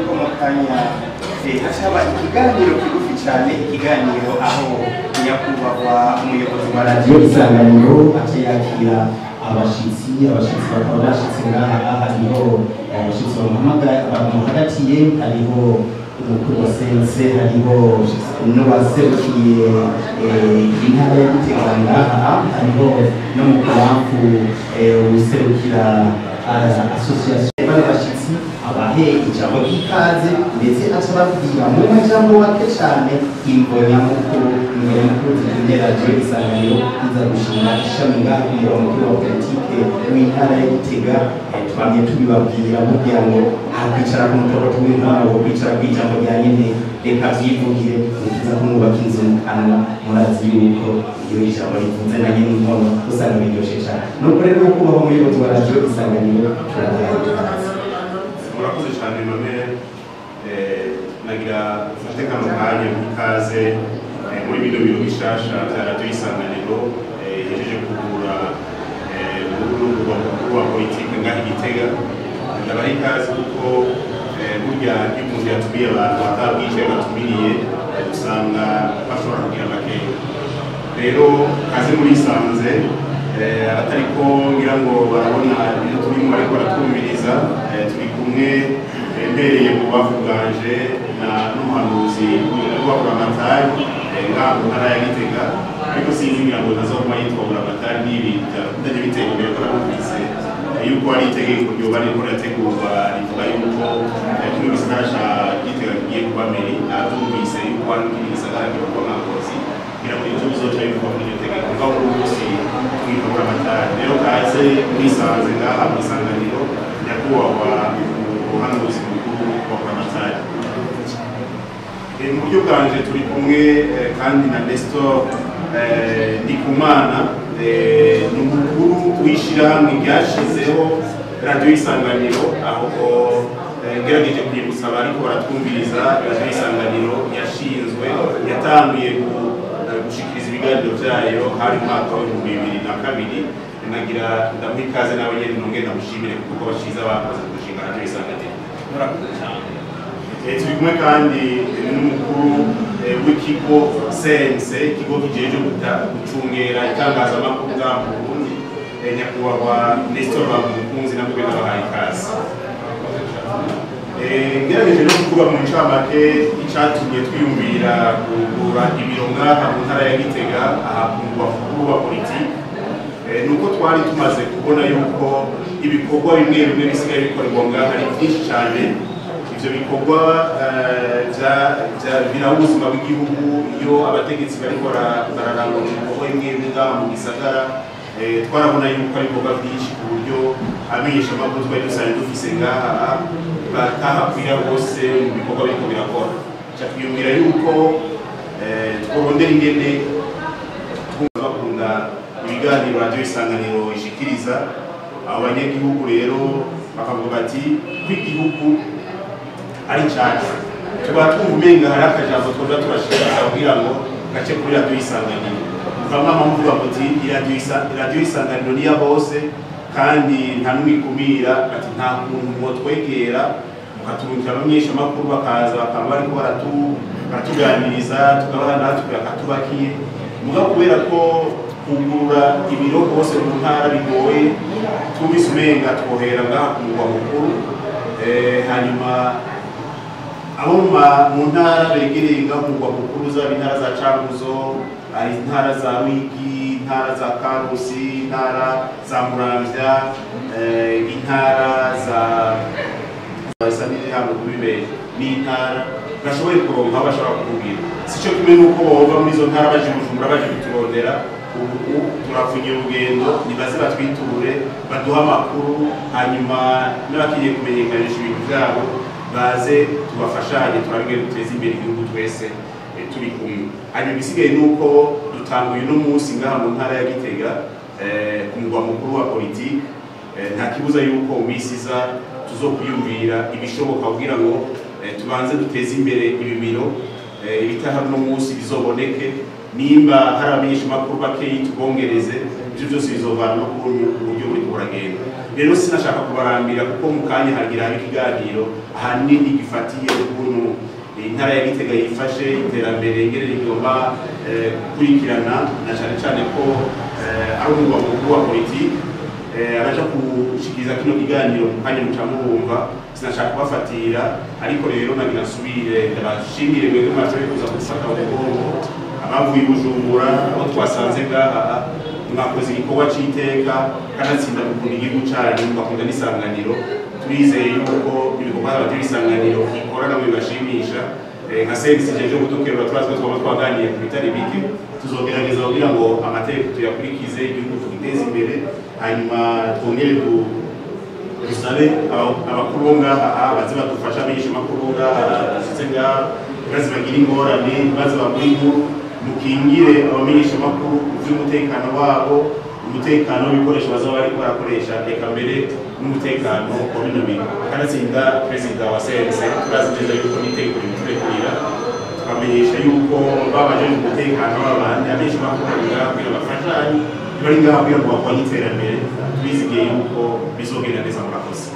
Yuko mu kanya hacaba ikiganiro kigufi cyane, ikiganiro aho nyakubahwa umuyobozi wa Radiyo Isanganiro aca yakira abashitsi. Abashitsi bakaba bashitse ngaha. Hariho abashitsi bamuhagatiye, hariho umukuru wa CNC, hariho n'uwaserukiye intara ya Gitega ngaha, hariho no mu kubamfu userukira association. Bano bashitsi abahe ijambo ry'ikaze, ndetse aca babwira mu majambo make cane imvo nyamukuru, imvo nyamukuru zitumye Radiyo Isanganiro iza gushinga ishami ngaha ku murwa mukuru wa politike w'intara ya Gitega. Twamye tubibabwira kugira ngo hakwicara ku mutogoto w'inkwano wo kwicara kw'ijambo rya nyene, reka vyivugire. Nikiza kumwubaka inzu mu kanwa. Murazi yuko iyo ijambo rivuze na nyene inkono usanga biryoshe cane. Nuko rero, kubaho umuyobozi wa Radiyo Isanganiro, turabahaye ikaze. Murakoze cyane. None nagira mfate kano kanya ikaze muri bino biro bishasha bya Radiyo Isanganiro ihejeje kugura muri runo mukuru wa politike ngaha i Gitega. Ndabaha ikaze kuko burya iyo umuntu yatumiye abantu atabwicaye batumiriye, usanga bashobora kugira amakenga. Rero kaze murisanze. Abatariko ngira ngo barabona ibyo turimo bariko baratwumviriza, turi kumwe, mbereye mu bubavu bwanje na n'umuhanuzi wa Buramatari ngaha mu ntara ya Gitega, ariko sinzi ngira ngo ntazoguma yitwa Buramatari n'ibi ndajya bitera imbere, ko namumvise yuko ari itegeko ryoba ririko rirategurwa rivuga yuko kino gisagara ca Gitega kigiye kuba mairie. Natumvise yuko hari n'ikindi gisagara kiba nka Ngozi, kugira ngo ivyo bizoca bivugwa muri iryo tegeko. Mugabo uno munsi twitwa Buramatari. Rero kaze mwisanze ngaha mu Isanganiro, nyakubahwa umuhanuzi mukuru wa Buramatari. Mu buryo bwanje turi kumwe kandi na Nestor Ndikumana, ni umukuru w'ishirahamwe ryashizeho Radiyo Isanganiro. Aho ngerageje kwibutsa abariko baratwumviriza, Radiyo Isanganiro yashinzwe, yatanguye gushikiriza ibiganiro vyayo hari mu mwaka w'2002. Nagira ndamuha ikaze nawe nyene, nongere ndamushimire kuko bashize bakoze mu gushinga Radiyo Isanganiro. Murakoze cyane. Turi kumwe kandi n'umukuru w'ikigo CNC, ikigo kijejwe gucungera itangazamakuru ngaha mu Burundi, nyakubahwa Nestor Bamukunzi, namwe ndabahaye ikaze. Ngerageje no kuvuga mu ncamake icatumye twiyumvira kugura ibiro ngaha mu ntara ya Gitega, aha ku murwa mukuru wa politiki, nuko twari tumaze kubona yuko ibikorwa bimwe bimwe bisigaye bikorerwa ngaha ari byinshi cyane. Ivyo bikorwa biraba ubuzima bw'igihugu. Iyo abategetsi bariko bararangura ibikorwa bimwe bimwe ngaha mu gisagara, twarabona yuko ari ibikorwa byinshi ku buryo abamenyeshamakuru twari dusanzwe dufise ngaha batahakwira bose mu bikorwa biriko birakora. Ca twiyumvira yuko tworondera ingene twumva bakunda ibiganiro Radiyo Isanganiro ishikiriza. Abo banyagihugu rero bakavuga bati ko igihugu ari cyacu, tuba twumva umenga hari akajambo twoza turashikiriza kugira ngo gace kuri Radiyo Isanganiro. Mukaba muvuga muti Radiyo Isanganiro ni iya bose kandi nta n'umwe ikumira, ati nta kuntu mwotwegera mukaturungikira abamenyeshamakuru bakaza bakaba bariko baratuganiriza, tukabaha natwe akatubakiye. Mugabo kubera ko kugura ibiro hose mu ntara bigoye, twumvise umenga twohera ngaha ku murwa mukuru, hanyuma abo mu ntara begereye ngaho ku murwa mukuru, zaba intara za Cankuzo, ari intara za Ruyigi, intara za Karusi, intara za Muramvya, intara za isa hano kubibe n'intara bashoboye kuronka aho bashobora kuvugira, sico kimwe n'uko bova muri izo ntara baje Bujumbura baje kuturondera. Ubu turafunye urugendo, nibaze batwiture, baduhe amakuru, hanyuma n'abakeneye kumenyekanisha ibintu byabo baze tubafashanye, turabige duteze imbere igihugu twese turi kumwe. Hanyuma ibisigaye ni uko dutanguye uno munsi ngaha mu ntara ya Gitega, ku mugwa mukuru wa politike. Nta kibuza yuko mu minsi iza tuzokwiyumvira ibishoboka kugira ngo tubanze duteze imbere ibi biro, ibitahari uno munsi bizoboneke, nimba hari abamenyeshamakuru bakeyi tubongereze. Ibyo byose bizovana no ku buryo buriko buragenda. Rero sinashaka kubarambira kuko mu kanya hagira habe ikiganiro. ahanini gifatiye ukuntu intara ya Gitega yifashe, iterambere ingene rigomba gukurikirana, na cane cane ko ari umurwa mukuru wa politiki. Abaja gushikiriza kino kiganiro mu kanya muca mubumva, sinashaka kubafatira, ariko rero nagira nsubire ndabashimire mwebwe mwashoboye kuza gufata umugongo abavuye i Bujumbura, abo twasanze ngaha. Mwakoze igikorwa c'iteka, kanatsinda mukunda igihugu canyu, mugakunda n'isanganiro. Turizeye yuko ibikorwa by'abatari isanganiro ikora nabo bibashimisha. Nka service jeje kudukerura, turazi ko twaba twaganiriye ku bitari bike. Tuzogerageza kugira ngo amategeko tuyakurikize, igihugu tugiteze imbere, hanyuma twongere dusabe abakuru bo ngaha baze badufasha, abigisha amakuru bo ngaha bashitse ngaha ntibaze bagire ingorane, ntibaze bagure inkuru. Mukingire abamenyesha amakuru mu by'umutekano wabo, umutekano w'ibikoresho bazaba bariko barakoresha, eka mbere n'umutekano wa bino bintu. Kanatsinda perezida wa CNC, turazi neza yuko n'itegeko ribiturekurira, tukamenyesha yuko babajejwe umutekano w'abandi amenyesha amakuru bari ngaha kugira bafashanye, bari ngaha kugira ngo bakwanye iterambere. Turizigiye yuko bizogenda neza. Murakoze.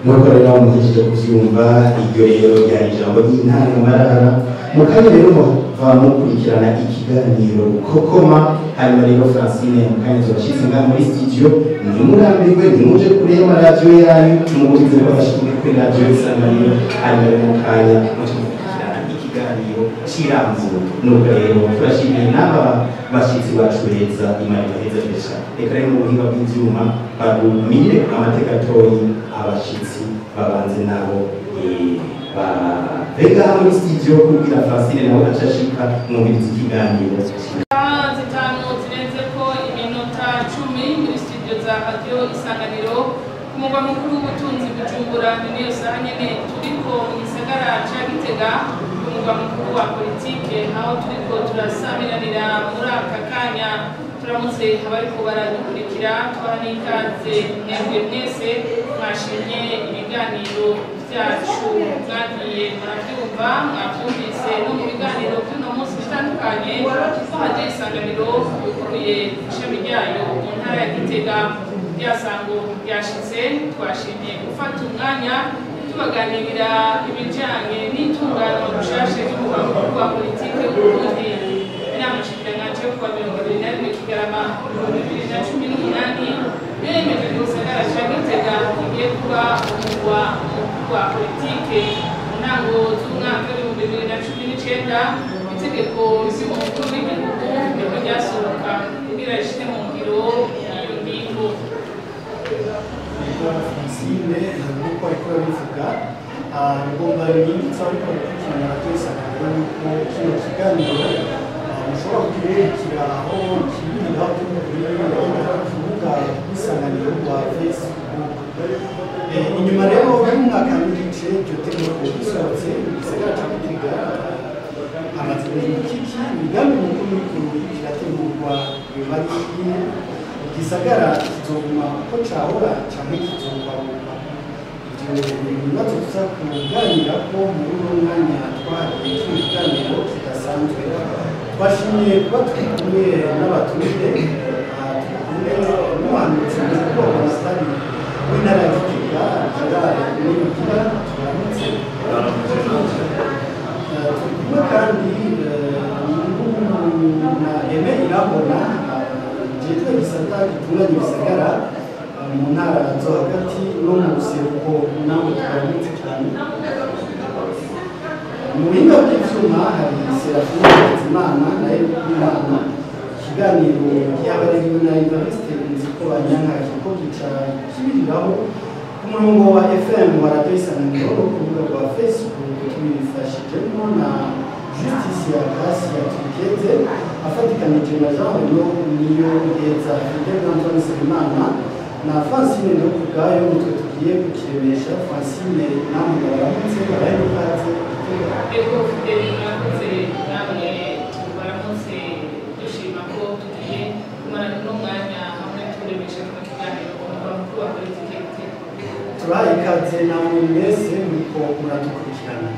Nuko rero muhejeje kuvyumva, iryo rero ryari ijambo ry'intangamarara. Mu kanya rero muva mukurikirana ikiganiro Kokoma. Hanyuma rero Francine mu kanya tubashitse ngaha muri studio. Ntimurambirwe, ntimuje kure y'amaradiyo yanyu, mugurize ko bashimwe kuri radiyo Isanganiro. Hanyuma rero mu kanya muce mukurikirana ikiganiro cirambuye. Nuko rero turashimiye n'aba bashitsi bacu beza, Imana ibaheza cyane. Reka rero mu buhinga bw'ivyuma barumire amateka gatoyi, abashitsi babanze nabo bave muri studio kugira Francine nawe acashika mwumviriza ikiganiro. 5:50 muri studio za Radio Isanganiro ku mugwa mukuru w'ubutunzi Bujumbura. Ni niyo saha nyene turiko mu gisagara ca Gitega, ku mugwa mukuru wa politike, aho turiko turasamiranira muri aka kanya. Turamutse abariko baradukurikira, tubaha n'ikaze mwebwe mwese mwashimye ibiganiro byacu. Mwagiye murabyumva, mwabyumvise no mu biganiro by'uno munsi bitandukanye ko Radio Isanganiro yuguruye ishami ryayo mu ntara ya Gitega. Ryasango ryashitse, twashimye gufata umwanya tubaganirira ibijanye n'itunganywa rushasha ry'umugwa mukuru wa politike w'Uburundi. Inama nshikiranganji yo kuwa 21 Kigarama 2018 yemeje ko igisagara ca Gitega kigiye kuba umugwa mukuru wa politike. Mu ntango z'umwaka w'2019 itegeko ry'umukuru w'igihugu niryo ryasohoka kugira rishire mu ngiro iyo ngingo. Francine, nk'uko ariko arabivuga, ngomba nibutsa ariko gukurikirana radiyo Isanganiro yuko kino kiganiro mushobora kugikurikira aho kibirira kuri rubuga rw'Isanganiro rwa Facebook. Inyuma rero y'umwaka n'igice iryo tegeko risohotse, mu gisagara ca Gitega hamaze guhinduka iki? Imigambi mikuru mikuru irategurwa yoba ari iyihe? Igisagara kizoguma uko cahora canke kizobagurwa? Ivyo ni ibibazo tuza kuganirako muri uno mwanya twahariye kino kiganiro kidasanzwe. Twashimye kuba turi kumwe n'abatumire, turi kumwe n'umuhanuzi mukuru wa Buramatari w'intara ya Gitega, Gerard Nibigira, turamutse. Turi kumwe kandi na Aimé Irambona, jejwe igisata gitunganya ibisagara mu ntara zo hagati no mu buseruko, nawe turamutse cyane. Mu buhinga bw'ivyuma hari Serafine Hakizimana na Imana. Ikiganiro gihagarariwe na Evariste Nzikobanyanka, kiriko gica kibiriraho ku murongo wa FM wa radiyo Isanganiro no ku rubuga rwa Facebook, tubifashijemo na Justice ya Gracia Tukeze afatikanije na Jean Reno Niyo Heza, Fidel Antoine Nsabimana na Francine Ndokubwayo. Nitwe tugiye kukiremesha. Francine, namwe baramutse, baraye n'ikaze. Ego Fidel, mwakoze, namwe baramutse. Dushima ko tugiye kumarana uno mwanya hamwe turemesha kino kiganiro ku mugwa mukuru wa politike Gitega. Turaha ikaze namwe mwese muriko muradukurikirana.